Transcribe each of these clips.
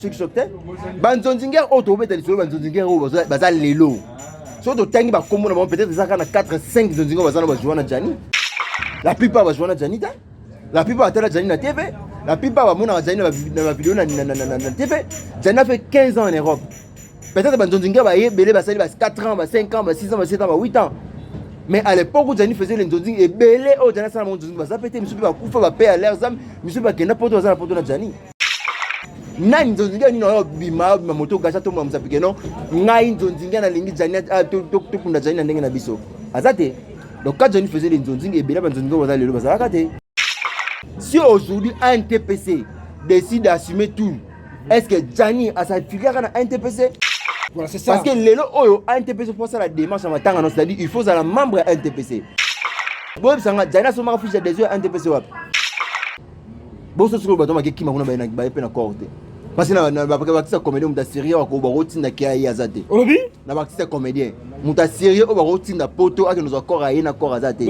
Soki soki te banzonzingere oyo tobeta lisolo, banzonzingere oyo baza lelo, soki totangi bakombo na bango, peut-être eza kaka na 4 5 nzonzinga baza na bajoua na Jani. La plupart bajoua na Jani te, la plupart batala Jani na TV, la plupart bamonaka Jani na bavideo na TV. Jani a fait 15 ans en Europe. Peut-être banzonzinga baye ebele basali ba 4 ans, ba 5 ans, ba 6 ans, ba 7 ans, ba 8 ans. Mais à l'époque où Jani faisait les nzonzinga, ebele oyo Jani asala bango nzonzinga baza pe te. Misusu mpe bakufa, bape ya leurs âmes. Misusu bakenda Poto, baza na Poto na Jani. Nani nzonzinga nini oyo bima obima moto gasa tomona mosapi keno ngai nzonzinga nalingi Jani tokunda Jani na ndenge na biso aza te. Donc quand Jani faisait les nzonzinga, ebele banzonzinga baza lelo bazalaka te. Si aujourd'hui ANTPC décide d'assumer tout, est-ce que Jani asafiliaka na ANTPC? Voilà, c'est ça. Parce que lelo oyo ANTPC faut asala démarche ya matanga no, c'est-à-dire il faut ozala membre ya ANTPC. Boyebisanga, Jani asomaka fiche ya adhésion ya ANTPC wapi? Boso sikoyo bato bakekima kuna, baye mpe na corps te, parce que na baartiste ya comédien, moto asérieux bakotindaki ye aza te. Olobi? Na baartiste ya comédien, moto asérieux oyo bakotinda Poto akende ozwa corps aye na corps aza te.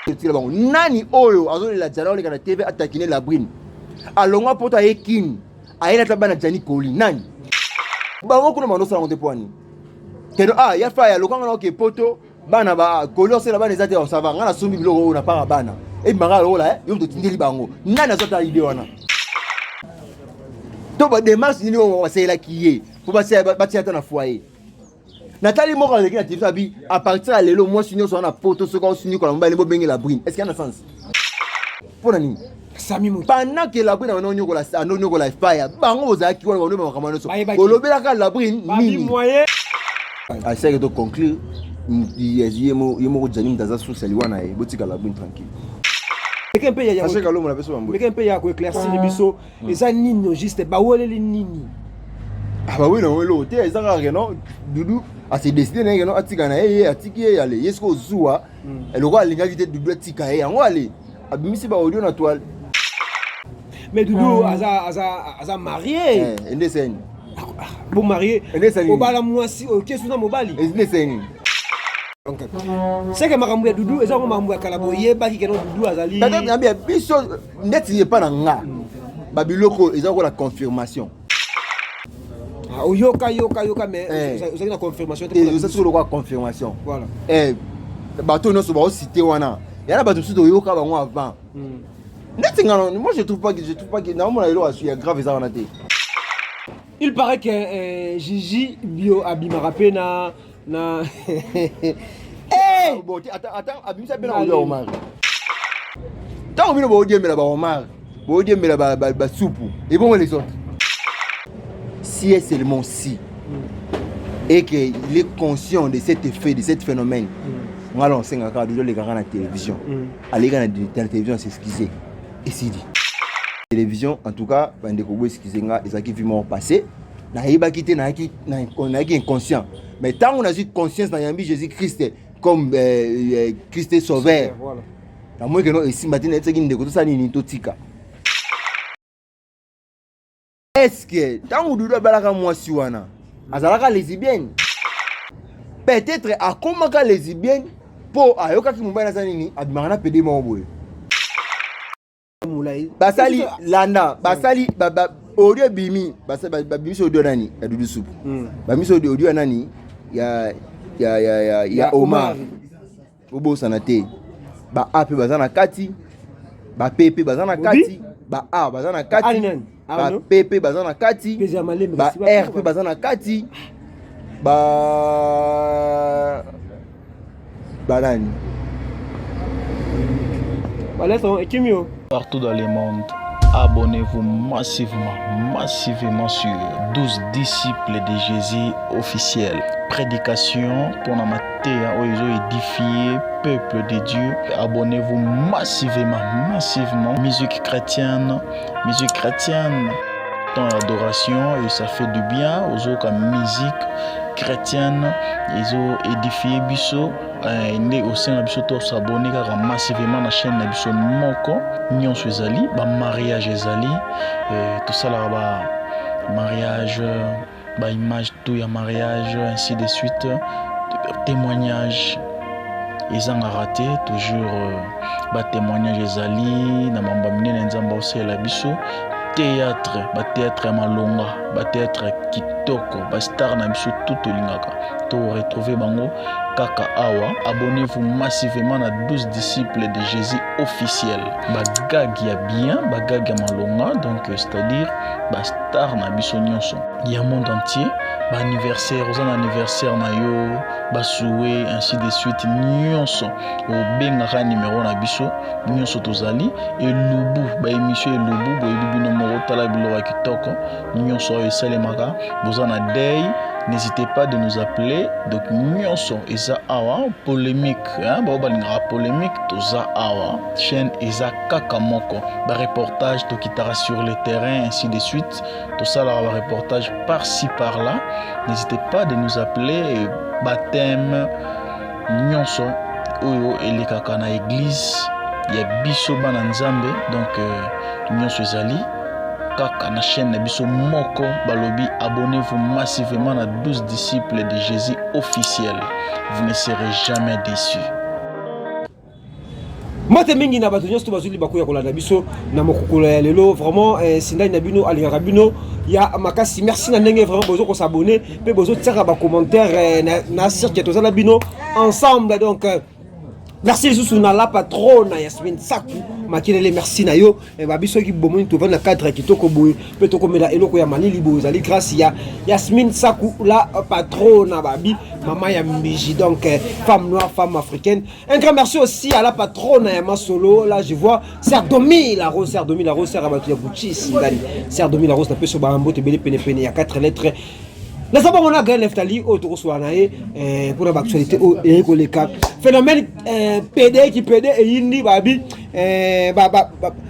Tikela bango. Nani oyo azolela Jani, oleka na TV atakine Labrine alongwa Poto, aye Kini, aye nata bana Jani koli nani bango kuna bandosala yango te? Po ani keno ah ya fa ya lokanga na oke Poto, bana ba koli osala bana eza te. Osava nga nasombi biloko oyo na para bana ebimaka lokola yo moto otindeli bango. Nani azwata idée wana to badémarche nini oyo basalelaki ye mpo batia ata na foyer? Natali moko aleki na télévision abi à partir ya lelo mwasi nyonso wana Poto, soki aosinikola mobali, bobengela Brine. Est ce qu'il y a na sens? Mpo na nini? Sami Moto. Pendant que Labrine anonyokola, anonyokola faya bango, bozalaki wana, banoyeba makambo nyonso. Bayebaki. Bolobelaka Labrine Babi nini? Moyen. Aseke to conclure, ye moko Jani moto aza source ya liwa na ye. Botika Labrine tranquille. Meke mpe ya Sashe Kalombo na biso bambo. Meke mpe ya koéclaircir biso, eza nini au juste? Baweleli nini? Ah bah oui, non, eloko te. Eza kaka keno Dudu ase décide na ye keno atika na ye, ye atiki ye. Ale ye soki ozuwa eloko alingaki te, Dudu atika ye yango, ale abimisi ba audio na toile. Mais Dudu aza marié. Ende eseni. Bo marié. Ende eseni. Obala mwasi, okesu na mobali. Ende eseni. Donc c'est que makambo ya Dudu eza ngo makambo ya kala, boyebaki keno Dudu azali. Peut-être nabi ya biso ndeti epa na nga babiloko eza kola confirmation. Ah, oyoka yoka yoka, mais Eh. ozalaki na confirmation te. Eza soki lokola confirmation. Voilà. Bato nyonso baocité wana ya na bato mosusu toyoka bango avant. Neti nga, moi je trouve pas que naomona eloko ya grave eza wana te. Il paraît que Gigi Bio abimaka mpe na Eh! Bon, te, ata ata abimisa mpe na audio ya Omar. Ntango bino boodiembela ba Omar, boodiembela basupu, ebongo les autres? Si et seulement si et que il est conscient de cet effet, de cet phénomène, nga la osengaka Dudu olekaka na télévision, aleka na télévision, s'excuser, esili. Télévision, en tout cas bandeko, bo excuse nga, ezalaki vie moko passé, nayebaki te, nayaki inconscient. Mais ntango nazwi conscience, nayambi Jésus Christ comme Christ et sauveur. Voilà. Namoni keno esimba te, nayebisaki ndeko tosala nini, totika. Est-ce ntango Dudu abalaka mwasi wana azalaka lesbienne? Peut-être akomaka lesbienne mpo ayokaki mobali aza nini, abimaka na pédé moko boye. Molai. Basali landa, basali audio ebimi, babimisi audio nani ya Dudu Supu, babimisi audio ya nani ya Ya Omar. Omar. Obosana te, ba A mpe baza na kati, ba P mpe baza na kati, ba A baza na Ali kati, nani? ba Arno? P mpe baza na kati, Pezi ya malembe, ba kasi R mpe baza na kati, ba banani. Balesa ekimi yo. Partout dans le monde, abonnez-vous massivement, massivement sur 12 disciples de Jésus officiel. Prédication pour la matin, où ils ont édifié peuple de Dieu. Abonnez-vous massivement, massivement. Musique chrétienne, musique chrétienne. Temps d'adoration et ça fait du bien aux autres musique chrétienne. Ils ont édifié biso. Nde osenga biso to s'abonner kaka massivement na chaîne na biso moko. Nyonso ezali, bamariage ezali, tosalaka ba mariage, baimage tout ya mariage, ainsi de suite, témoignage ezangaka te, toujours batémoignage ezali na mambo ya minene Nzambe aosalela biso. Théâtre, ba théâtre ya malonga, ba théâtre ya kitoko, ba star na biso tout tolingaka. To retrouver bango kaka awa. Abonnez-vous massivement na 12 disciples de Jésus officiel. Ba gag ya bien, ba gag ya malonga, donc c'est-à-dire ba star na biso nyonso ya monde entier, ba anniversaire, oza na anniversaire na yo, ba souhait ainsi de suite nyonso obengaka numéro na biso nyonso tozali elubu ba émission elubu boyebi bino moko tala biloko ya kitoko nyonso oyo esalemaka boza na deuil n'hésitez pas de nous appeler donc nyonso eza awa polémique hein, bao balingaka polémique toza awa chaîne eza kaka moko ba reportage tokitaka sur le terrain ainsi de suite tosalaka ba reportage par ci par là n'hésitez pas de nous appeler baptême nyonso oyo elekaka na église ya biso bana nzambe donc euh, nyonso ezali kaka na chaîne na biso moko balobi abonnez-vous massivement na 12 disciples de Jésus officiel vous ne serez jamais déçus. Mbote mingi na bato nyonso to bazwi libaku ya kolanda biso na mokokolo ya lelo. Vraiment eh, sindani na bino alingaka bino ya makasi. Merci na ndenge vraiment bozo kosabone mpe bozotiaka bacommentaire eh, na, na cirque toza na bino ensemble. Donc eh, merci lisusu na la patrona Yasmine Saku Makelele, merci na yo eh, babi soki bomoni tovandi na cadre ya kitoko boye mpe tokomela eloko ya malili boye ezali grâce ya Yasmine Saku la patrona, babi mama ya mbiji. Donc eh, femme noire, femme africaine. Un grand merci aussi à la patronne ya Masolo. Là, je vois Serdomi la Rose, Serdomi la Rose, Serre Abatu ya Gucci, Sindani. Serdomi la Rose, na peso ba mbote bele pene pene ya 4 lettres. Naza bango na Gaël Neftali oyo tokoswala na ye eh, mpona baactualité oyo eyei koleka phénomène eh, pede ki pede eyindi babi eh,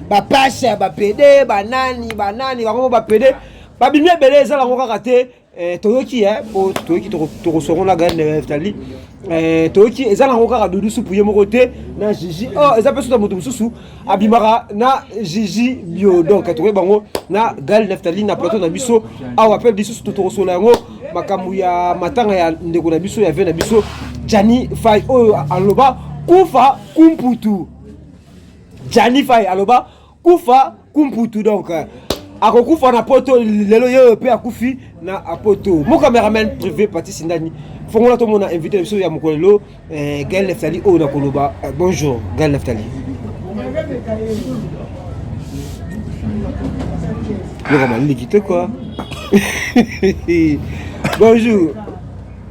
bapashe ya bapede banani banani bango bapede babimi ebele eza yango kaka te. Toyoki po toyoki tokosongo na Gaël Neftali, toyoki eza nango kaka Dudu Supu ye moko te na Gigi. Oh, eza mpe sota moto mosusu abimaka na Gigi Bio. Donc tokoki bango na Gaël Neftali na plateau na biso awa mpe lisusu tokosola yango makambo ya matanga ya ndeko na biso ya vie na biso Gianni Fay oyo aloba kufa kumputu. Gianni Fay aloba kufa kumputu, donc akokufa na poto lelo ye oyo mpe akufi na poto. Mo cameraman privé Pati Sindani, fongola tomona invité na biso ya mokolo lelo eh, Gaël Neftali oyo nakoloba eh, bonjour Gaël Neftali. Yoka malili kitoko. Bonjour.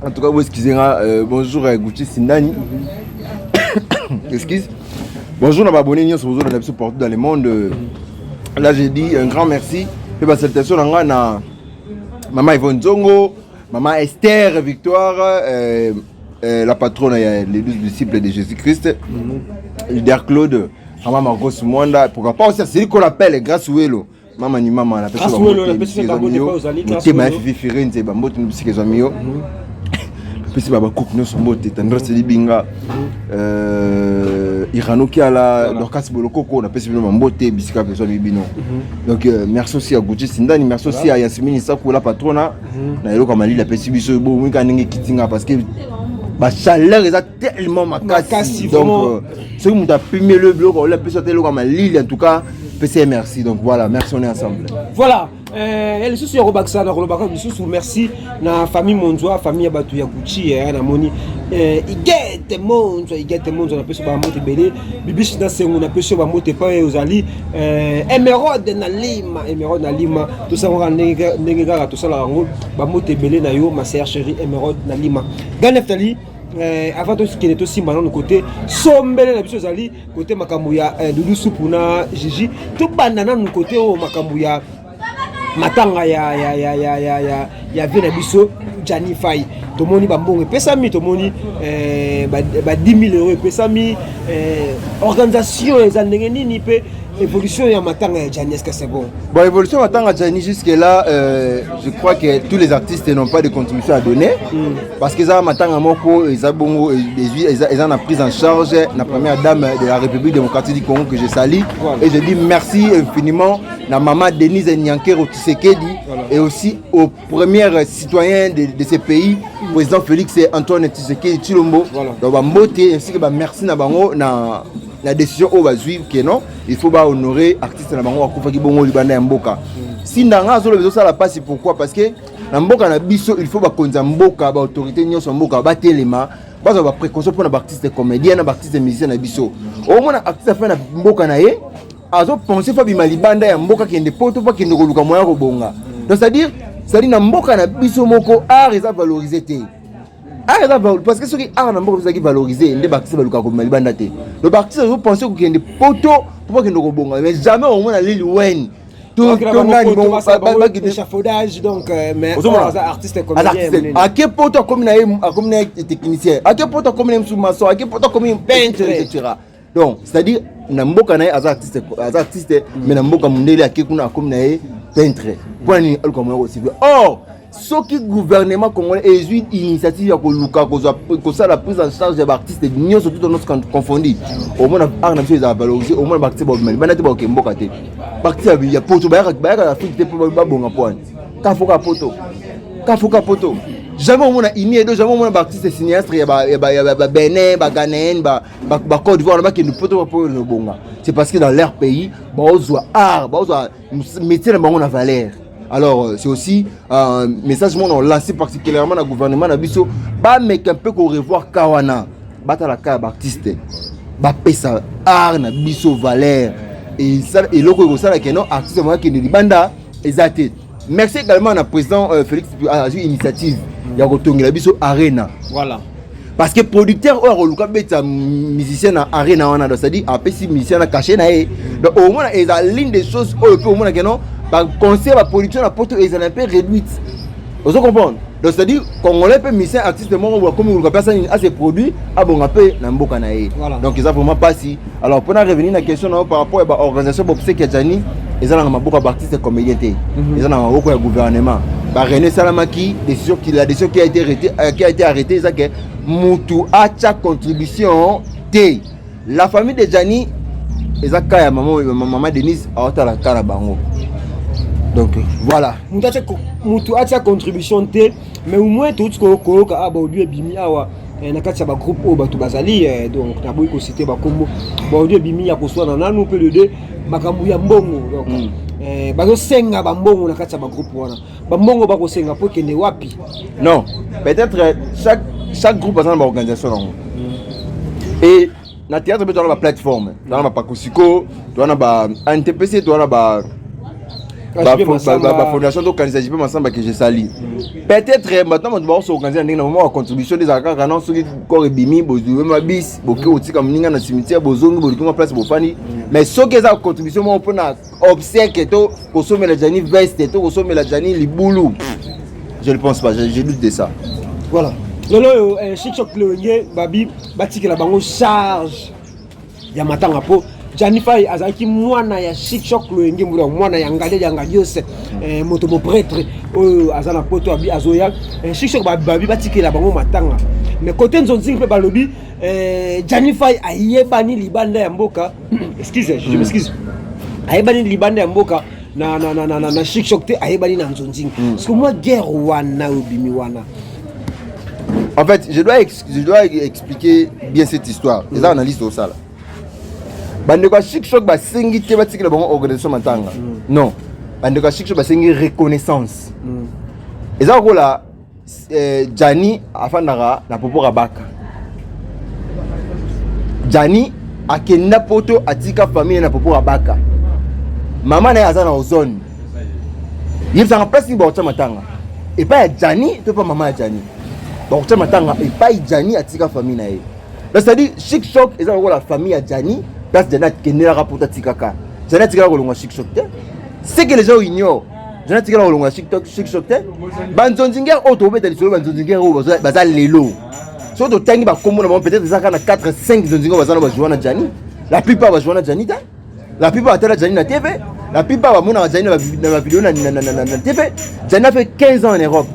En tout cas, vous excusez-moi. Bonjour à Gucci Sindani. Excuse. Bonjour à abonné nyonso bozolanda biso partout dans le monde. Là, j'ai dit un grand merci. Et ba salutation na nga na Maman Yvonne Zongo, Maman Esther Victoire, la patronne ya les 12 disciples de Jésus-Christ. Leader Claude, Maman Marcos Mwanda, pourquoi pas aussi celui qu'on appelle Grâce Welo. Mama ni mama na Grâce Welo, napesi yo bango te, ozali Grâce motema ya Welo. Fifi Firenze bambote no bisika ezwami yo napesi ba bakuku nyonso mbote Tendresse Libinga, Irano Kiala, Dorcas Bolokoko, napesi bino bambote bisika ezwami bino. Donc merci aussi à Gucci Sindani, merci aussi à Yasmine Saku la patrona na eloko ya malili apesi biso bomika ndenge ekitinga parce que bachaleur eza tellement makasi. Makasi, Donc vraiment. Soki moto apimeli yo biloko olia apesi ata eloko ya malili, en tout cas pesi ye merci. Donc voilà, merci, on est ensemble. Voilà, ya lisusu ya kobakisa na kolobaka lisusu merci na famille Monzwa, famille ya bato ya Gucci, namoni Igete Monzwa, Igete Monzwa, napesi yo bambote ebele. Bibishi na Sengo, napesi yo bambote epai oyo ozali. Emerode na Lima, Emerode na Lima, tosalaka ndenge kaka tosalaka yango, bambote ebele na yo ma sœur chérie Emerode na Lima. Gaël Neftali, avant tokende tosimba nanu kote sombele na biso ezali kote makambo ya Dudu Supu na Gigi, tobanda nanu kote oyo makambo ya matanga ya vie na biso Gianni Fay. Tomoni bambongo epesami, tomoni ba 10 000 euros epesami. Organisation eza ndenge nini mpe évolution ya matanga ya Gianni, est-ce que c'est bon? Bon, évolution matanga Gianni jusque là, je crois que tous les artistes n'ont pas de contribution à donner parce que ça matanga moko eza bongo eza na prise en charge la première dame de la République démocratique du Congo que je salue. Et je dis merci infiniment na maman Denise Nyankero Tshisekedi et aussi au premier citoyen de ce pays, président Félix Antoine Tshisekedi Tshilombo. Donc ba mbote ainsi que ba merci na bango na Na décision oyo bazwi ke non, il faut bahonorer artiste na bango akufaki bongo libanda ya mboka. Si ndanga azoloba, ezosala mpasi. Pourquoi? Parce que na mboka na biso, il faut bakonzi ya mboka, baautorité nyonso ya mboka batelema, bazwa baprécaution mpona baartiste comédien na baartiste musicien na biso. Omona artiste afai na mboka na ye, azopense faut abima libanda ya mboka, kende poto mpo akende koluka moya kobonga. Donc c'est-à-dire na mboka na biso moko, art eza valorisé te. Art eza, parce que soki art na mboka ezalaki valorisé, nde baartiste balukaka kobima libanda te. Donc baartiste azopense kokende poto mpo bakende kobonga, mais jamais omona Lil Wayne to nani. Échafaudage, donc mais artiste comédien ake poto, akomi na ye, akomi na ye technicien, ake poto, akomi na ye mosu maçon, ake poto, akomi peintre, etc. Donc c'est-à-dire na mboka na ye aza artiste, aza artiste, mais na mboka mondele ake kuna, akomi na ye peintre. Mpona nini? Aluka moya kosivre. Or soki gouvernement congolais ezwi initiative ya koluka kozwa, kosala prise en charge ya baartiste nyonso, tout nyonso confondu, omona art na biso ezala valorisé. Omona baartiste babima libanda te, bakoke mboka te. Baartiste ya poto bayaka na Afrique te mpo babonga. Mpo wani kafoka poto, kafoka poto. Jamais omona ini edo, jamais omona baartiste cinéaste ya Babenin, Baghanéen, Bacôte d'Ivoire bakende poto mpo ebonga. C'est parce que dans leur pays baozwa art, baozwa métier na bango na valeur. Alors c'est aussi un message moko lancé particulièrement na gouvernement na biso, bameka mpe korevoir ka wana, batala ka ya baartiste, bapesa art na biso valeur. Eloko ekosala ke non, artiste moko akende libanda eza te. Merci également na président Félix, azwi initiative ya kotongela biso arena. Voilà. Parce que producteur oyo akoluka beta musicien na arena wana, donc c'est-à-dire apesi musicien na cachet na ye. Donc omona eza l'une des choses oyo mpe omona ke non, baconseil baproduction na poto ezala mpe réduite. Ozo comprendre? Donc c'est-à-dire congolais mpe musicien, artiste moko boye akomi koluka mpe asala nini, ase produit, abonga mpe na mboka na ye. Donc eza vraiment mpasi. Alors mpona revenir na question na yo par rapport ya baorganisation baobsèques ya Jani, eza na maboko ya baartiste comédien te, eza na maboko ya gouvernement. Baréunion esalamaki, décision qui la décision qui a été arrêtée, qui a été arrêtée, eza ke mutu atya contribution te. La famille de Jani, eza ka ya mama Denise, aotala ka na bango. Donc voilà. Mutu atia contribution te, mais au moins touti koyoka awa baaudio ebimi awa na kati ya bagroupe oyo bato bazali. Donc naboyi kociter bakombo. Baaudio ebimi ya koswana nanu mpe le makambo ya mbongo. Donc bazosenga bambongo na kati ya bagroupe wana. Bambongo bakosenga mpo ekende wapi? Non, peut-être chaque groupe aza na baorganisation nango. Et na théâtre mpe toza na baplateforme, toza na bapakosiko, toza na ba NTPC, toza na ba bafondation. Tokanisa JP Masamba ke jesali. Peut-être maintenant bato bakosorganize na ndenge na moment ya contribution nde ezalaka kaka non, soki corps ebimi, bozwi bis, boke kotika moninga na cimetière, bozongi, boluki mwa place, bofandi. Mais soki eza contribution moko mpona obsèque to kosomela Jani veste to kosomela Jani libulu, je ne pense pas, je doute de ça. Voilà. Lelo oyo Chic Choc Loyenge babi batikela bango charge ya matanga mpo Jani Fai azalaki mwana ya Chic Choc Loyenge mbula, mwana ya ngale ya ngaliose, moto moprêtre oyo aza na poto. Abi azoya Chic Choc, babi batikela bango matanga. Mais côté nzonzingi mpe balobi Jani Fai ayebani libanda ya mboka, excuse, je m'excuse, ayebani libanda ya mboka na Chic Choc te, ayebani na nzonzingi. Parce que moi, guerre wana obimi wana. En fait, je dois expliquer bien cette histoire. Eza analyse tosala. Bandeko ya Chic Choc basengi te batikela bango organisation matanga. Non, bandeko ya Chic Choc basengi reconnaissance. Eza lokola Jani afandaka na Popo Rabaka. Jani akenda poto, atika famille na Popo Rabaka. Mama na ye aza na ozone. Yebisanga place nini bakotya matanga, epai ya Jani to epai mama ya Jani? Bakotya matanga epai Jani atika famille na ye. Donc c'est-à-dire Chic Choc eza lokola famille ya Jani, place Jani akendelaka poto, atikaka. Jani atikaka kolongwa Chic Choc te. Ce que les gens ignorent, Jani atikala kolongwa Chic Choc te. Banzonzingere oyo tobeta lisolo, banzonzingere oyo baza lelo, soki totangi bakombo na bango, peut-être eza kaka na 4 5 nzonzinga baza na bajoua na Jani. La plupart bajoua na Jani te, la plupart batala Jani na TV, la plupart bamonaka Jani na bavideo na TV. Jani a fait 15 ans en Europe.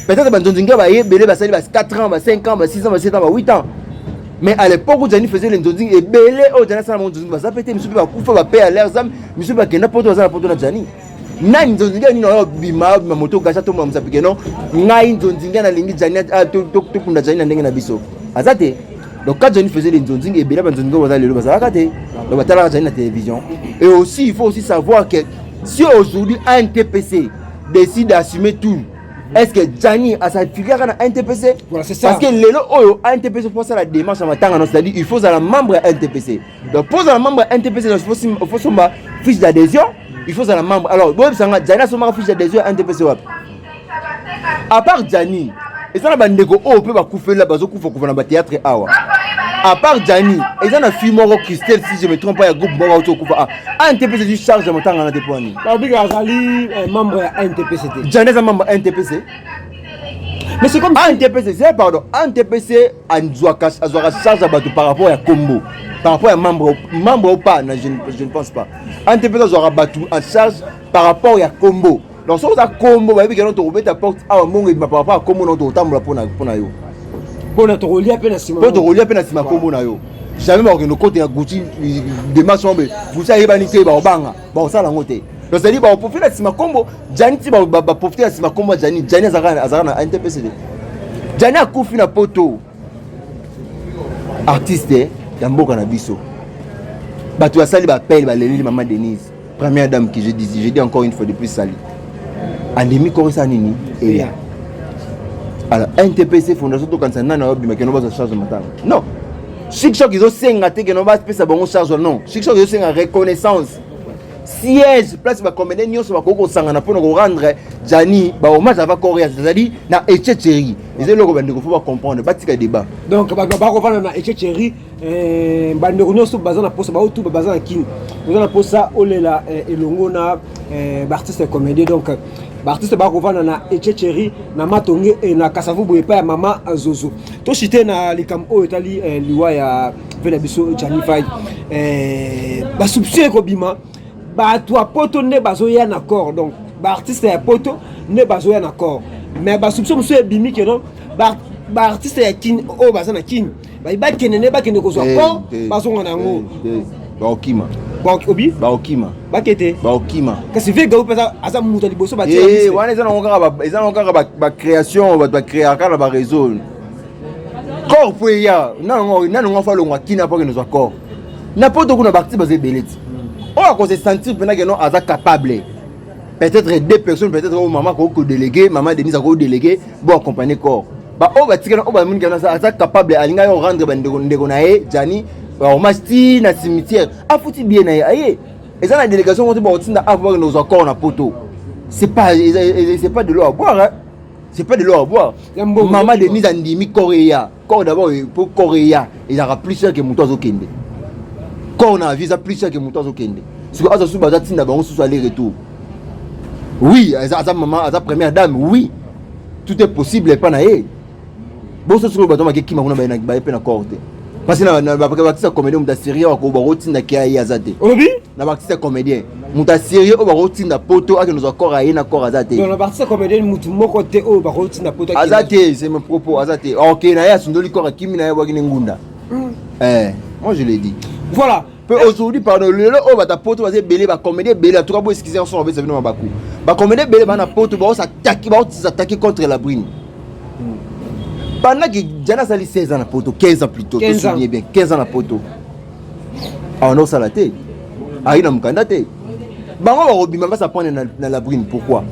Peut-être banzonzinga baye ebele basali ba 4 ans, ba 5 ans, ba 6 ans, ba 7 ans, ba 8 ans. Mais à l'époque où Jani faisait les nzonzinga, ebele oyo Jani asala bango nzonzinga baza pe te. Misusu mpe bakufa, bape ya leurs âmes. Misusu bakenda poto, baza na poto na Jani. Nani nzonzinga nini oyo bima bima moto gasha tomona mosapi ke non, ngai nzonzinga nalingi Jani, tokunda Jani na ndenge na biso? Aza te. Donc quand Gianni faisait les nzonzing, ebele banzonzing oyo baza lelo bazalaka te. Donc batalaka Gianni na télévision. Et aussi, il faut aussi savoir que si aujourd'hui ANTPC décide d'assumer tout, est-ce que Gianni asafikaka na NTPC? Voilà, c'est ça. Parce que lelo oyo ANTPC faut la démarche ya matanga no, c'est-à-dire il faut ozala membre ya NTPC. Donc pour ozala membre ya NTPC, donc il faut somba fiche d'adhésion, il faut ozala membre. Alors boyebisanga, Gianni asomaka fiche d'adhésion ya NTPC wapi? À part Gianni, eza na bandeko oyo mpe bakufela, bazokufa kufa na bathéâtre awa. À part Gianni, eza na fille moko, Christelle si je me trompe pas, ya groupe moko auti okufa. A ANTPC ezwi charge ya matanga na te po ani? Babika azali membre ya NTPC te. Gianni eza membre ya NTPC. Mais c'est comme ANTPC, c'est, pardon, ANTPC azwaka charge ya bato par rapport ya kombo, par rapport ya membre ou pas na, je ne pense pas. ANTPC azwaka bato en charge par rapport ya kombo. Donc soki oza kombo, bayebi keno tokobeta porte awa, mbongo ebima par rapport ya kombo na, tokotambola mpona yo. Mpona tokolia mpe na nsima. Mpo tokolia mpe na nsima kombo na yo. Jamais bakokende kote ya Gucci, démarche moko Gucci ayebani te, bakobanga, bakosala yango te. Donc c'est-à-dire bakoprofite na nsima kombo Gianni ti baprofite na nsima kombo ya Gianni. Gianni azalaka na NTPC te. Gianni akufi na Poto, artiste ya mboka na biso. Bato basali bapele, baleleli mama Denise, première dame, que je dis, je dis encore une fois de plus, sali andemi korisa nini eya. Alors NTPC fondation, tokanisa nani ayobima keno bazwa charge matanga? Non, Chic Choc ezosenga te keno bapesa bango charge. Non, Chic Choc ezosenga reconnaissance, siège, place bacomédien nyonso bakoki kosangana mpona korendre Gianni bahommage avant corps, c'est-à-dire na Echecheri. Eza eloko bandeko faut bacomprendre, batika débat. Donc bakovanda na Echecheri. Bandeko nyonso baza na posa, baotuba baza na Kini, oza na posa olela elongo na baartiste comédien. Donc baartiste bakovanda na Echecheri, na Matonge, na Kasavubu, epai ya mama Zozo. Toshite na likambo oyo etali liwa ya ve na biso Gianni Fai. Basoupçon ekobima, bato ya Poto nde bazoya na corps, donc baartiste ya Poto nde bazoya na corps. Mais basoupçon mosusu ebimi keno baartiste ya Kini oyo baza na Kini bakende nde bakende kozwa corps, bazonga na yango. Baokima. Obi? Baokima. Bakete. Baokima. Kasi ve Gau mpe aza moto ya liboso. Wana eza nango kaka bacréation, bato bacréaka na baréseau. Corps po eya nano ngo, alongwa Kina mpo akende ozwa corps na Poto. Kuna baartiste baza ebele ti oyo akose sentir mpena keno aza capable. Peut-être deux personnes, peut-être oyo mama akoki kodéléguer, mama Denise akoki kodéléguer bo accompagner corps. Baoyo batikana, oyo bamoni keno aza capable, alingaki korendre bandeko ndeko na ye Gianni hommage ti na cimetière, afuti bien na ye, aye. Eza na délégation moko te bakotinda apo bakende kozwa corps na Poto. C'est pas de l'eau à boire, hein. C'est pas de l'eau à boire. Mama Denise andimi corps eya. Corps d'abord, po corps eya, ezalaka plus cher que moto azokende. Corps na vie eza plus cher que moto azokende. Soki aza susu, baza tinda bango susu aller retour. Oui, aza mama, aza première dame, oui, tout est possible epa na ye. Boso soki bato bakekima kuna, baye mpe na corps te, parce que na baartiste comédien, moto asérieux bakotindaki aye aza te. Olobi? Na baartiste comédien, moto asérieux oyo bakotinda Poto akende ozwa corps, aye na corps, aza te. Na baartiste comédien, motu moko te oyo bakotinda Poto? Aza te, c'est mon propos, aza te. Ok, na ye asundoli corps, akimi na ye, bwaki ne ngunda. Moi je l'ai dit. Voilà. Mpe aujourd'hui, pardon, lelo oyo bato ya Poto baza ebele, bacomédien ebele. En tout cas, bo excuse nyonso, babesa bino mabaku. Bacomédien ebele baa na Poto, baos'attaquer contre la brune pendant que Gianni asali 16 ans na Poto, 15 ans plutôt. 15 ans. Tosouligne bien, 15 ans na Poto awa, nde osala te, ayi na mokanda te. Bango bakobima basapone na la brune. Pourquoi?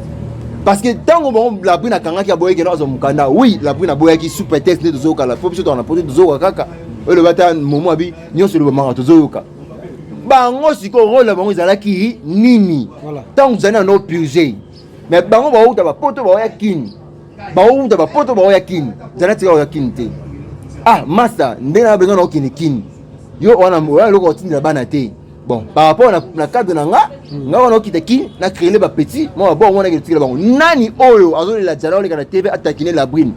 Parce que ntango bango la brune akangaki, aboyaki na azwa mokanda. Oui, la brune aboyaki sous prétexte nde tozokala fo biso toka na Poto, tozoyoka kaka oyo eloba ta momo abi nyonso elobamaka, tozoyoka bango. Sikoyo rôle na bango ezalaki nini? Ntango tozali na no purge, mais bango bauta bapoto, baoya Kini, bauta bapoto, baoya Kini. Zala tika oya Kini te. Ah master, nde na besoin na okende Kini, yo wana oya eloko otindela bana te. Bon, par rapport na cadre na nga wana, okita Kini na créer bapetit mwa babor wana, ekende tikela bango. Nani oyo azolela Jala, oleka na TV atakine la brine,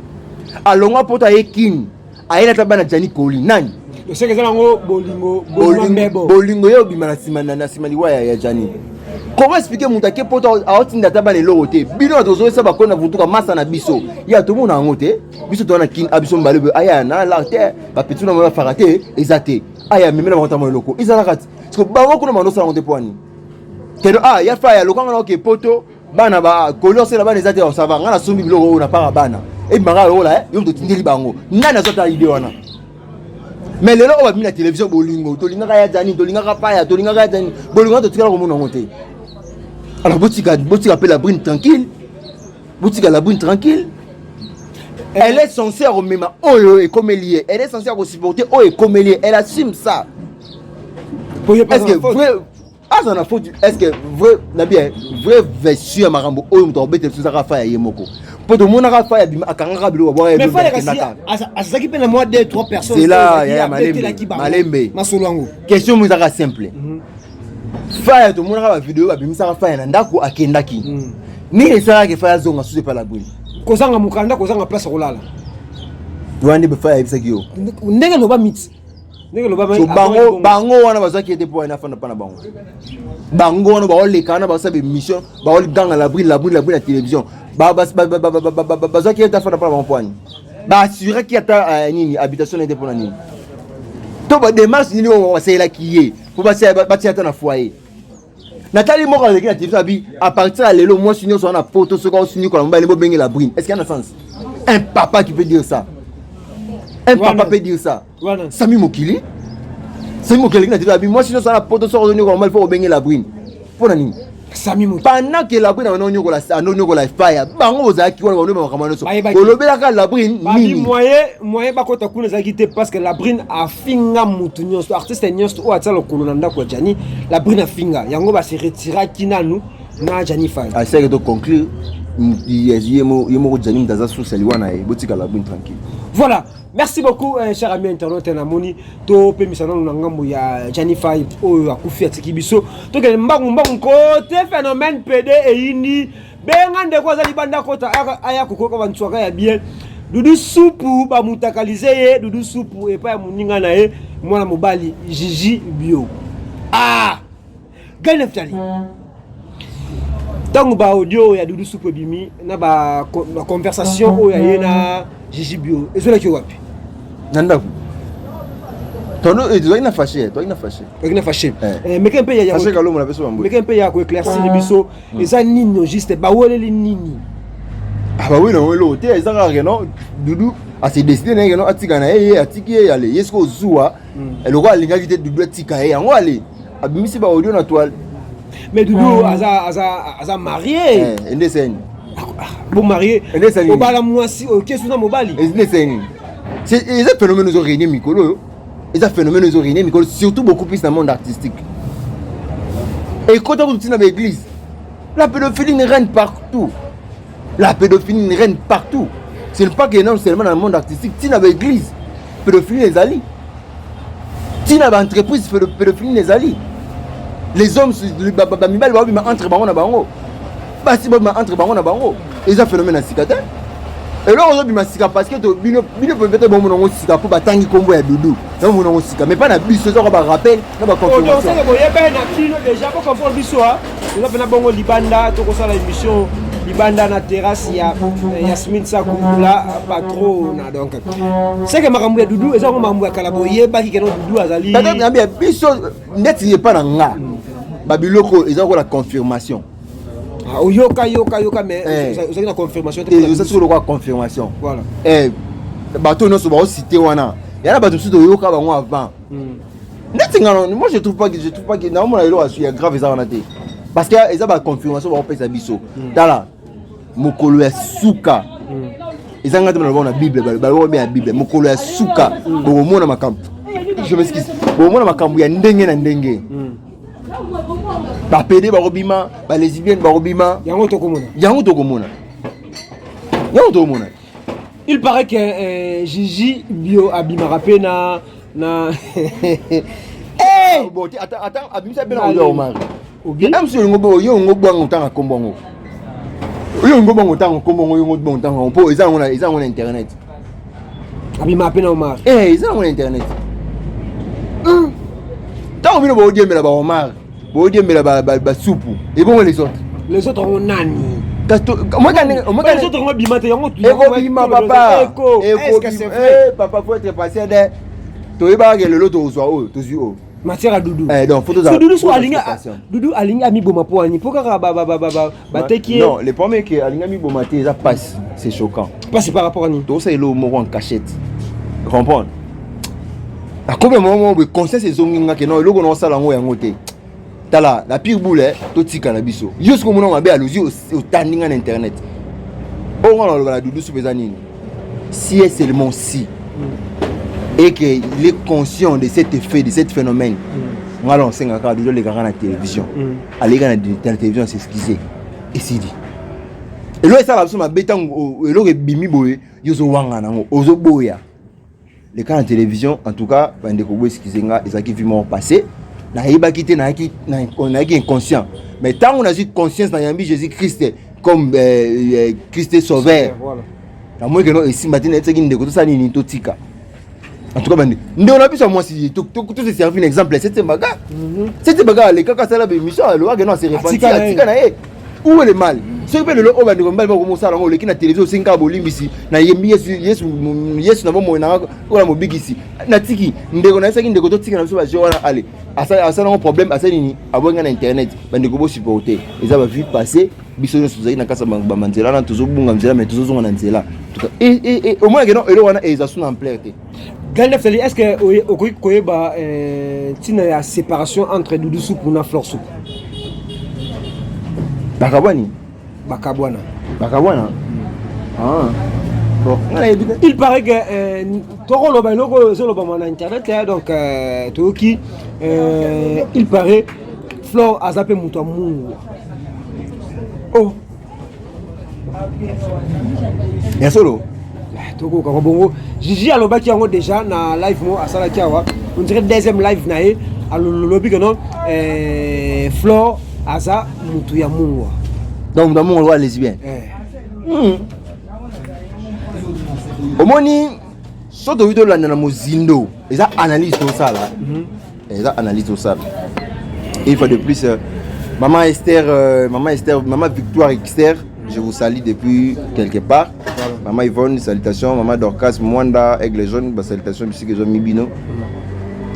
alongwa Poto, aye Kini, ayeli ata bana Jani koli, nani? Oseke eza nango bolingo, bolingo mbebo. Bolingo ye obima na nsima liwa ya Jani. Comment expliquer moto ake Poto, aotinda ata bana eloko te? Bino bato ozoyesa bakoni na vutuka masa na biso ya tomona yango te. Biso toza na Kini, a biso mibale boye, aya na lar te, bapeti na bafaka te, eza te. Aya memela bango tamo eloko ezalaka ti parce que bango kuna bando osala yango te. Po ani keno ah ya fa ya lokanga na oke Poto, bana bakoli osala bana eza te. Osava nga nasombi biloko oyo na para bana ebimaka lokola yo moto otindeli bango. Nani azwata idée wana? Mais lelo oyo babimi na télévision, bolingo tolingaka ya Jani, tolingaka paya, tolingaka ya Jani, bolingo totikala komona yango te. Alors botika, botika mpe la brune tranquille, botika la brune tranquille. Elle est censée komema oyo ekomeli ye, elle est censée kosupporter oyo ekomeli ye, elle assume ça. Est-ce que vrai aza na faute? Est ce que vrai na bien vrai version ya makambo oyo moto akobetela biso ezaka fa ya ye moko, mpo tomonaka fa ya bima akangaka biloko babwaka. Azalaki mpe na mwa 2 3 personnes. C'est là ya malembe malembe. Masolo yango. Question mo ezaka simple. Faya, tomonaka bavideo babimisaka Faya na ndako akendaki. Nini esalaka Faya azonga susu epa la brune? Kozanga mokanda, kozanga place ya kolala. Wana nde Faya ayebisaki yo? Ndenge loba miti, ndenge loba. So bango wana bazwaki ete mpo wana afanda mpa na bango. Bango wana baoleka wana, basala baémission, baoganga la brune, la brune, la brune na télévision, bazwaki ete afanda mpa na bango mpo wani baassuraki ata nini habitation na ete mpona nini to badémarche nini oyo basalelaki ye mpo batia ata na foyer. Natali moko aleki na télévision abi à partir ya lelo mwasi nyonso wana poto soki aosinikola mobali bobenge la brune. Est ce qu'il y a un sens? Un papa qui peut dire ça, un papa peut dire ça? Sami Mokili, Sami Mokili aleki na télévision abi mwasi nyonso wana poto soki ozonikola mobali fo obenge la brune. Mpo na nini? Sami Mokili. Pendant que la brune anoniokola Faya, bango bozalaki wana, bango makambo nyonso olobelaka la brune nini? Moyen bakota kuna ezalaki te, parce que la brune afinga mutu nyonso, artiste nyonso oyo atia lokolo na ndako ya Jani, la brune afinga yango, base retiraki nanu na Jani Faya. Aseke to conclure, ye moko Jani moto aza source ya liwa na ye. Botika la brune tranquille. Voilà, merci beaucoup, cher ami internaute. Namoni topemisa nano na ngambo ya Jani Fai oyo akufi atiki biso. Tokende mbangu mbangu kote phénomène PD eyindi. Benga ndeko aza libanda, kota aya kokoka bantswaka ya bien. Dudu Supu bamutakalize ye. Dudu Supu epai ya moninga na ye mwana mobali Jiji Bio. Ah, gai Neftali, ntango baaudio ya Dudu Supu ebimi na baconversation oyo aye na Jiji Bio, ezolaki wapi? Na ndako tono tozalaki na fâché, tozalaki na fâché. Tozalaki na fâché. Meke mpe fâché kalomo na biso bambo. Meke mpe ya koéclaircir biso, eza nini juste? Baweleli nini? Baweli nango eloko te. Eza kaka keno Dudu ase décide na ye keno atika na ye, ye atiki ye. Ale ye soki ozuwa eloko alingaki te Dudu atika ye yango, ale abimisi baaudio na toile. Mais Dudu aza marié. Ende eseni. Bo marié, obala mwasi, okesu na mobali. Ende eseni. Eza phénomène ozo réunir mikolo oyo, eza phénomène ozo réunir mikolo, surtout beaucoup plus na monde artistique. Ekota kutu ntina baéglise. La pédophilie règne partout, la pédophilie règne partout. Ce n'est pas que non seulement dans le monde artistique, ntina baéglise pédophilie ezali, ntina baentreprise pédophilie ezali. Les hommes, bamibali baobima entre bango na bango, basi babima entre bango na bango. Eza phénomène ya sika te. Eloko ozobima sika parce que bino bino peut-être bomona yango sika mpo batangi nkombo ya Dudu, bomona yango sika, mais pas na biso. Eza kwa barappel na baconfirmation. Boyebani na bino déjà, bocomprendre biso. Toza mpena bongo libanda, tokosala émission libanda na terrasse ya Yasmine Saku la patrona. Donc seke makambo ya Dudu eza ngo makambo ya kala, boyebaki keno Dudu azali. Peut-être nabi ya biso neti epa na nga babiloko eza kola confirmation. Oyoka, yoka, yoka, mais ozalaki na confirmation te. Eza soki lokola confirmation. Voilà. Bato nyonso baocité wana ya na bato mosusu toyoka bango avant. Neti nga, moi je trouve pas que naomona eloko ya grave eza wana te, parce que eza baconfirmation bakopesa biso. Tala mokolo ya suka, eza nga te baloba na Bible, baloba be ya Bible, mokolo ya suka bokomona makambo, je m'excuse, bokomona makambo ya ndenge na ndenge. Bapédé bakobima, balesbienne bakobima. Yango tokomona. Yango tokomona, yango tokomona. Il paraît que Gigi Bio abimaka mpe na Bon, ata ata abimisa mpe na oyo Omar mosu olingo yo ongo bwanga otanga nkombo yango, oyo ongo bwanga otanga nkombo yango, oyo ongo bwanga otanga yango mpo eza yango na internet. Abimaka mpe na Omar? Eza yango na internet. Ntango bino boodiembela baOmar, boodiembela basupu, ebongo les autres? Les autres yango nani? Les autres yango bima te yango. Ekobima, papa. Papa, faut être patient de toyebaka lelo tozwa oyo tozwi oyo. Matière ya Dudu. Donc faut Dudu so alingi, Dudu alingi amiboma mpo ani mpo kaka bateki ye? Non, le problème est que alingi amiboma te, eza passe, c'est choquant. Passe par rapport à nini? Tosala eloko moko en cachette, comprendre. Nakomi na moko boye, conscience ezongi nga ke non, eloko na osala yango yango te. Tala la pire boule, totika na biso. Yo soki omona mabe, alozi otandi nga na internet. Oyo nga naloba na Dudu Supu eza nini? Si et seulement si et que il est conscient de cet effet, de cet phénomène, nga na osengaka Dudu alekaka na télévision, aleka na télévision, s'excuse, esili. Eloko esala biso mabe, ntango eloko ebimi boye, yo ozowanga nango, ozoboya leka na télévision. En tout cas, bandeko, bo excuse nga, ezalaki vie moko passé, nayebaki te, nayaki inconscient. Mais ntango nazwi conscience, nayambi Jésus Christ comme Christ sauveur, namoni keno esimba te. Nayebisaki ndeko, tosala nini? Totika. En tout cas, bande ndeko na biso ya mwasi, tose servi na exemple Sete Baga. Sete Baga alekaka, asala baémission, alobaka no ase repenti, atika na ye. Où est le mal? Soki mpe lelo oyo bandeko mibali bakomosala yango, oleki na télévision, osengi kaka bolimbisi, nayembi Yesu, Yesu, Yesu na bomoi nanga oyo na mobikisi, natiki. Ndeko, nayebisaki ndeko, totika na biso bajeu wana. Ale asala yango problème, asali nini? Abongi na internet. Bandeko, bosupporte, eza bavie passé. Biso nyonso tozali na kati ya banzela wana, tozobunga nzela, mais tozozonga na nzela. Omonake no eloko wana eza su na ampleur te. Gandalf, est ce que okoki koyeba ntina ya séparation entre Dudu Supu na Flore Supu? Bakabwani? Bakabwana. Bakabwana. Ah bon, nga nayebi te. Il paraît que tokoloba eloko oyo ezolobama na internet, donc toyoki, il paraît Flore aza mpe moto ya mungwa. Oh, ya solo? Tokokaka bongo. Gigi alobaki yango déjà na live mo asalaki awa, on dirait deuxième live na ye, alobi ke non, Flore aza motu ya mungwa. Donc moto ya mungwa lokola lesbienne? Omoni, so toyi tolanda na mozindo, eza analyse tosala, eza analyse tosala. Une fois de plus, maman Esther, maman Esther, maman Victoire Esther, je vous salue depuis quelque part. Maman Yvonne, salutations. Maman Dorcas Mwanda, Aigle Jaune, ba salutations bisika ezo mibino.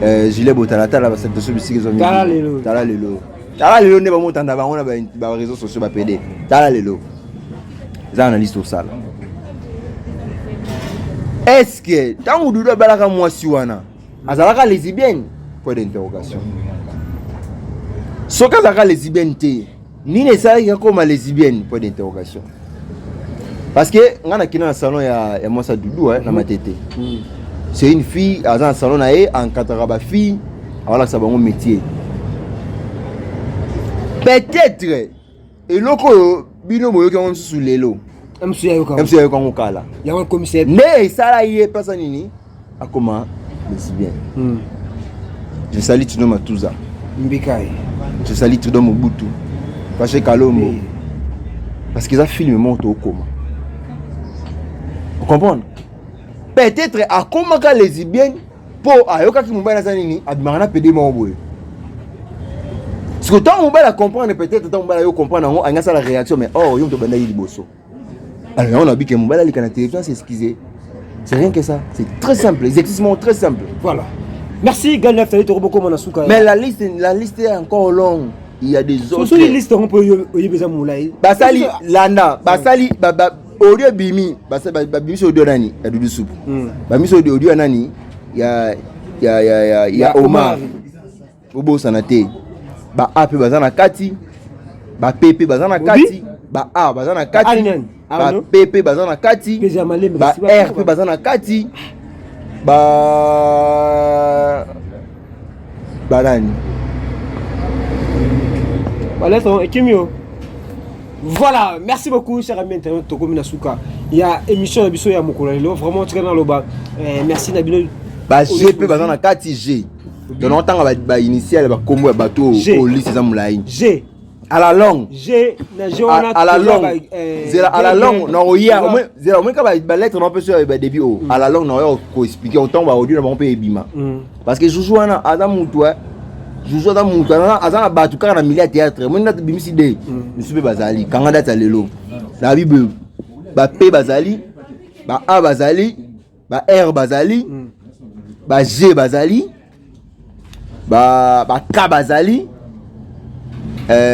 Gilet Botalatala, ba salutations bisika ezo mibino. Tala lelo. Tala lelo. Tala lelo nde bamotanda bango na ba réseaux sociaux ba PD. Tala lelo. Eza analyse tosala. Est-ce que ntango Dudu abalaka mwasi wana, azalaka lesbienne? Point d'interrogation. Soki azalaka lesbienne te, nini esalaki akoma lesbienne? Point d'interrogation. Parce que nga nakenda na salon ya mwasi ya Dudu, na Matete. C'est une fille aza na salon na ye, encadraka bafille, awalakisa bango métier. Peut-être eloko oyo bino boyoki yango mosusu lelo, mosusu yayoka. Mosusu yayoka yango kala. Yango ekomisa. Nde esala ye mpasa nini akoma lesbienne. Je salue Tino Matuza. Mbikai. Je salue Trudo Mobutu, Pache Kalombo, parce que eza film moko tookoma ocomprendre. Peut-être akomaka lesbienne mpo ayokaki mobali aza nini, abimaka na pede moko boye. Siko ntango mobali acomprendre, peut-être ntango mobali ayo comprendre yango, alingi asala réaction, mais or yo moto obandaki liboso. Alors yango nabi ke mobali aleka na télévision, s'excuser. C'est rien que ça, c'est très simple, exercice moko très simple. Voilà, merci Galnef Tali, tokobokoma na suka. Mais la liste est encore longue, il y a des autres. Soki liste yango mpo oyebi eza molai. Basali landa, basali audio ebimi, babimisi audio nani ya Dudu Supu, babimisi audio ya nani, ya Omar. Obosana te, ba A mpe baza na kati, ba P mpe baza na kati, ba A baza na kati, ba P mpe baza na kati, ba R mpe baza na kati, ba banani. Balettre ekimi yo. Voilà, merci beaucoup, cher ami internaute. Tokomi na suka ya émission na biso ya mokolo lelo. Vraiment, tika naloba merci na bino. Ba G mpe baza na kati, G. Donc otanga bainitiale, bakombo ya bato oyo, liste eza molai. G. À la longue. G na G. Wana à la longue, zela, à la longue nakoya. Zela, omoi ka balettre na mpe so ya badébut oyo, à la longue nakoya koexpliquer otango baaudio na bango mpe ebima. Parce que Juju wana aza mutu, Juju aza mutu, aza na bato kaka na milieu ya théâtre. Moi ndati bimisi de misu mpe bazali kanga date ya lelo na bible. Ba P bazali, ba A bazali, ba R bazali, ba G bazali, ba K bazali,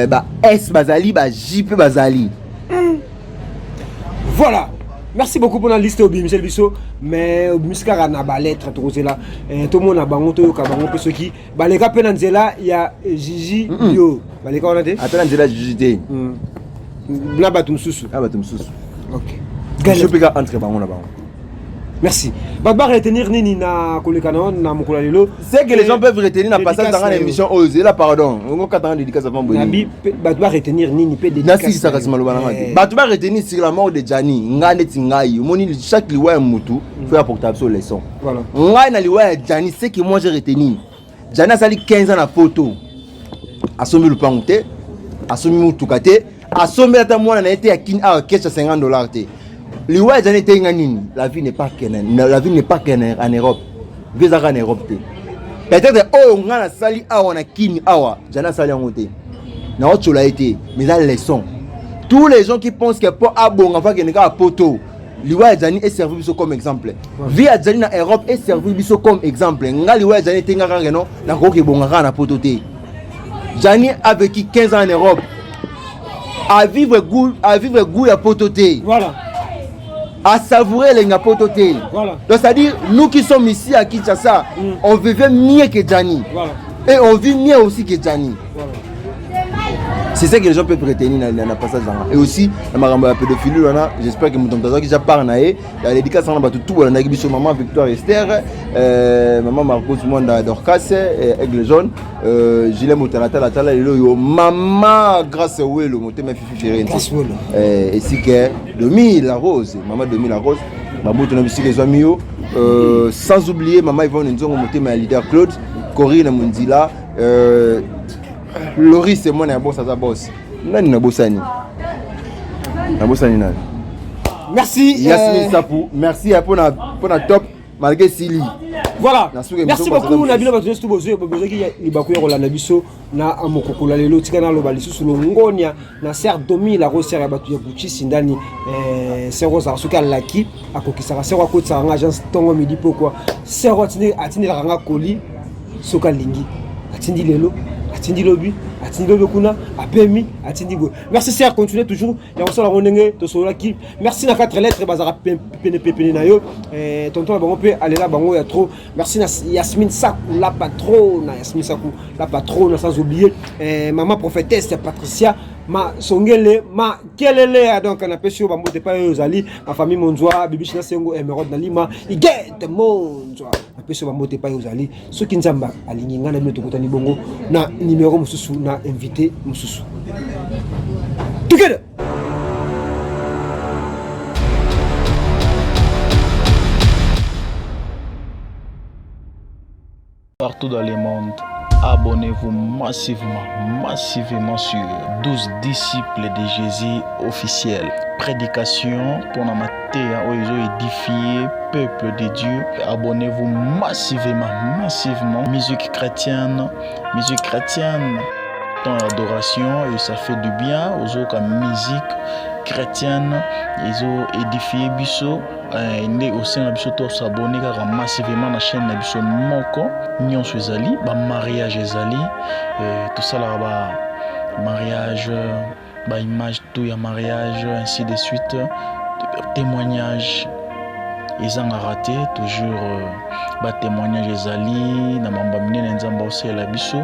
ba S bazali, ba J mpe bazali. Voilà. Merci beaucoup pour la liste obimiseli biso, mais obimisi kaka na ba lettre, tokozela tomona bango, toyoka bango mpe soki baleka mpe na nzela ya Gigi. Yo baleka wana te? Ata na nzela ya Gigi te. Na bato mosusu. Na bato mosusu. Ok. Biso mpe kaka entre bango na bango. Merci. Bato ba retenir nini na koleka na yo na mokolo ya lelo? C'est que les gens peuvent retenir na passage nanga na émission oyo, zela, pardon, ongo katanga dédicace avant. Nabi bato ba retenir nini mpe? Nasilisaka nsima loba nanga te. Bato ba retenir sur la mort de Gianni, ngai neti ngai omoni, chaque liwa ya mutu faut apporter biso leçon. Ngai na liwa ya Gianni, ce que moi j'ai retenu, Gianni asali 15 ans na poto, asombi lupangu te, asombi mutuka te, asombi ata mwana na ye te ya kini awa kesha 50 $ te. Liwa ya Gianni eteyi nga nini? La vie n'est pas la vie n'est pas qu'en Europe. Vie ezaka na Europe te. Peut-être oyo nga nasali awa na kini awa, Gianni asali yango te. Naotyola ye te, mais eza leçon. Tous les gens qui pensent que po abonga faut akende kaka poto, liwa ya Gianni eservi biso comme exemple. Vie ya Gianni na Europe eservi biso comme exemple. Nga, liwa ya Gianni etenga kaka no nakoki ebonga kaka na poto te. Gianni a vécu 15 ans en Europe, à vivre goût ya poto te, à savourer elengi ya poto te. Donc c'est à dire, nous qui sommes ici à Kinshasa, on vivait mieux que Gianni et on vit mieux aussi que Gianni. C'est ça que les gens peuvent retenir na passage nanga. Et aussi na makambo ya pédophilie wana, j'espère que moto moto azwaki ja part na ye ya dédicace wana. Bato tout bolandaki biso, maman Victoire Esther, maman Marcos Mwanda, Dorcas, Aigle Jaune, Julien Motalatala tala lelo oyo, mama Grâce Welo, motema Fifi Firenze, esike Domi La Rose, mama Domi La Rose, mabutu na bisika ezwami yo, sans oublier mama Yvonne Nzongo, motema ya leader Claude Corine Munzila, Loris mwana ya boss, aza boss. Nani nabosani? Nabosani nani? Merci. Yasmine Sapu, merci mpona top malgré sili. Voilà, merci beaucoup na bino bato nyonso bozwaki libaku ya kolanda biso na mokokolo ya lelo. Tika naloba lisusu longonia na sœur Domi la Rose, ya bato ya Gucci Sindani. Sœur ozala soki alaki akokisaka. Sœur akotisaka nga agence ntongo, midi, pokwa. Sœur atindelaka nga koli soki alingi, atindi lelo, atindi lobi, atindi lobi kuna, apemi, atindi boye. Merci sœur, continue toujours ya kosala yango ndenge tosololaki. Merci na quatre lettres bazalaka pene pene na yo, tonton na bango mpe alela bango ya trop. Merci na Yasmine Saku la patrona, Yasmine Saku la patrona, sans oublier maman prophétesse Patricia Masongele Makelele. Donc napesi yo bambote epai oyo ozali, ma famille Monzwa, Bibishi na Sengo, Emerode na Lima, Igete Monzwa, napesi yo bambote epai ozali. Soki Nzambe alingi, ngai na bino tokutani bongo na numero mosusu, na invité mosusu. Together. Partout dans le monde, abonnez-vous massivement, massivement sur 12 disciples de Jésus officiel. Prédication pour la mateya oyo édifier peuple de Dieu. Abonnez-vous massivement, massivement. Musique chrétienne, musique chrétienne. Temps d'adoration et ça fait du bien aux autres. Musique chrétienne, ils ont édifié biso. Nde osenga biso tos'abonner kaka massivement na chaîne na biso moko. Nyonso ezali, bamariage ezali, tosalaka bamariage, baimage tout ya mariage, ainsi de suite, témoignage ezangaka te, toujours batémoignage ezali na mambo ya minene Nzambe aosalela biso.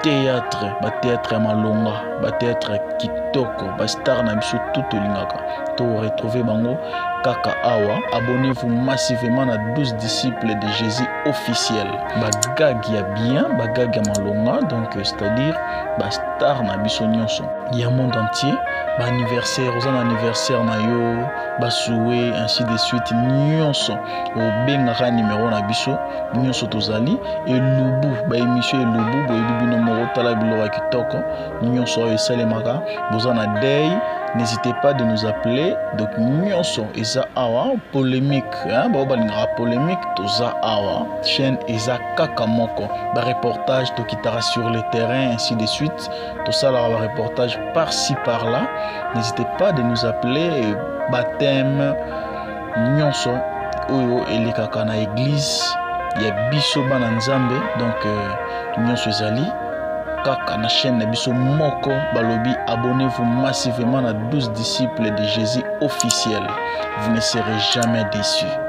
Théâtre, bathéâtre ya malonga, bathéâtre ya kitoko, bastar na biso tout tolingaka, toretrouve bango kaka awa. Abonnez-vous massivement na 12 disciples de Jésus officiel. Bagag ya bien, bagag ya malonga, donc c'est-à-dire bastar na biso nyonso ya monde entier. Baanniversaire, oza na anniversaire na yo, basouhaits, ainsi de suite, nyonso obengaka numero na biso nyonso tozali. Elubu, baémission elubu, boyebi bino moko. Tala biloko ya kitoko nyonso oyo esalemaka. Boza na deuil, n'hésitez pas de nous appeler. Donc nyonso eza awa. Polémique, bao balingaka polémique, toza awa. Chaîne eza kaka moko. Bareportage, tokitaka sur le terrain, ainsi de suite, tosalaka bareportage par-ci par-là. N'hésitez pas de nous appeler. Baptême, nyonso oyo elekaka na église ya biso bana Nzambe, donc nyonso ezali. Kaka na chaîne na biso moko balobi abonnez-vous massivement na 12 disciples de Jésus officiel. Vous ne serez jamais déçus.